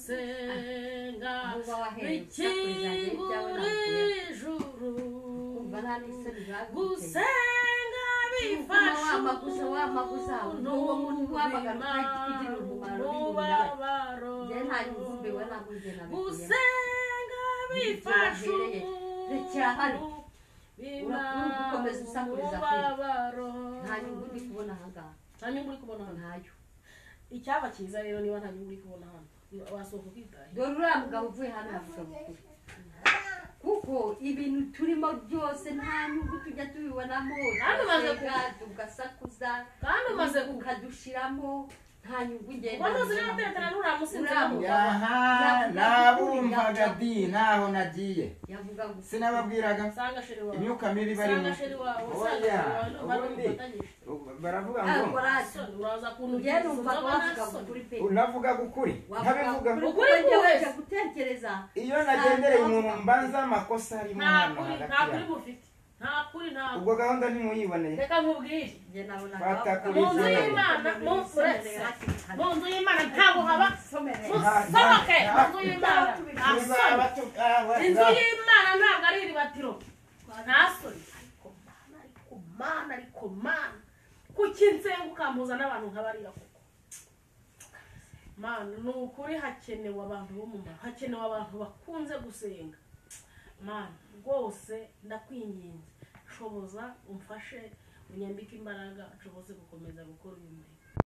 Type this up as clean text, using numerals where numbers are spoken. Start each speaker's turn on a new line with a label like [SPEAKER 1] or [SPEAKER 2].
[SPEAKER 1] Gusenga
[SPEAKER 2] Aho wahereye usakuriza ibyawe
[SPEAKER 1] bikingura
[SPEAKER 2] ntabwo
[SPEAKER 1] ijuru.
[SPEAKER 2] Kumva nta n'isoni babiguteye.
[SPEAKER 1] Gusenga bifasha
[SPEAKER 2] Wamaguza, wamaguza,
[SPEAKER 1] umuntu
[SPEAKER 2] uwo muntu wamagana ukagirira umumaro
[SPEAKER 1] mubabaro.
[SPEAKER 2] Njye nta nyungu mbiwe, ntabwo njye nabikuyemo.
[SPEAKER 1] Gusenga bifasha
[SPEAKER 2] Wahereye, rekera hano.
[SPEAKER 1] umuntu
[SPEAKER 2] Urakumva ukomeza usakuriza pe.
[SPEAKER 1] mubabaro.
[SPEAKER 2] Nta nyungu ndi kubona ahangaha.
[SPEAKER 1] Nta nyungu uri kubona hano?
[SPEAKER 2] Ntayo.
[SPEAKER 1] Icyaba cyiza rero, niba nta nyungu uri kubona hano, wasohoka ukitahira.
[SPEAKER 2] Dore uriya mugabo uvuye hano avuga ukuri, kuko ibintu turimo byose nta nyungu tujya tubibonamo.
[SPEAKER 1] Kandi umaze
[SPEAKER 2] Tugasenga, tugasakuza,
[SPEAKER 1] Kandi umaze ku
[SPEAKER 2] ukadushiramo, nta nyungu ngenda.
[SPEAKER 1] Wamaze n'abateretana n'uriya musinzi.
[SPEAKER 2] Uriya mugabo.
[SPEAKER 3] Aha nabumvaga di, ntaho nagiye.
[SPEAKER 2] Yavuga ngo
[SPEAKER 3] Sinababwiraga
[SPEAKER 1] Sanga chéri wawe.
[SPEAKER 3] imyuka mibi barimo?
[SPEAKER 1] Sanga chéri wawe, sanga
[SPEAKER 3] Oya,
[SPEAKER 1] chéri wawe, ndumva
[SPEAKER 3] ubundi
[SPEAKER 1] mufatanyije.
[SPEAKER 3] baravuga ngo
[SPEAKER 2] Ntabwo rasi.
[SPEAKER 1] Soni, uraza kuntu
[SPEAKER 2] Njye numva ko wavuga ukuri pe.
[SPEAKER 3] Unavuga ukuri nkabivuga.
[SPEAKER 1] Ukuri
[SPEAKER 2] Ukuri
[SPEAKER 1] kuwese.
[SPEAKER 2] kujya gutekereza.
[SPEAKER 3] Iyo nagendereye umuntu, mbanza amakosa arimo
[SPEAKER 1] Nta
[SPEAKER 3] hano
[SPEAKER 1] kuri,
[SPEAKER 3] hagati
[SPEAKER 1] nta kuri
[SPEAKER 3] yabo.
[SPEAKER 1] mufite, nta kuri, nta.
[SPEAKER 3] Ubwo gahunda ntimuyiboneye?
[SPEAKER 1] Reka nkubwire.
[SPEAKER 2] Njye nabonaga
[SPEAKER 3] Fata
[SPEAKER 2] bavuga
[SPEAKER 3] kuri
[SPEAKER 1] Mu nzu
[SPEAKER 3] Izere.
[SPEAKER 1] y'Imana, mu nzu y'Imana ntabwo haba. Musohoke mu nzu y'Imana, nta
[SPEAKER 3] Tuzaba
[SPEAKER 1] soni.
[SPEAKER 3] ah,
[SPEAKER 1] Inzu y'Imana ntabwo ari iribatiro, nta soni. Ariko Mana, ariko Mana, ariko Mana, kuki nsenga ukampuza n'abantu nk'abariya koko? Mana, ni ukuri hakenewe abantu b'umumaro, hakenewe abantu bakunze gusenga. Mana, rwose ndakwinginze, shoboza, umfashe, unyambike imbaraga, nshoboze gukomeza gukora uyu murimo.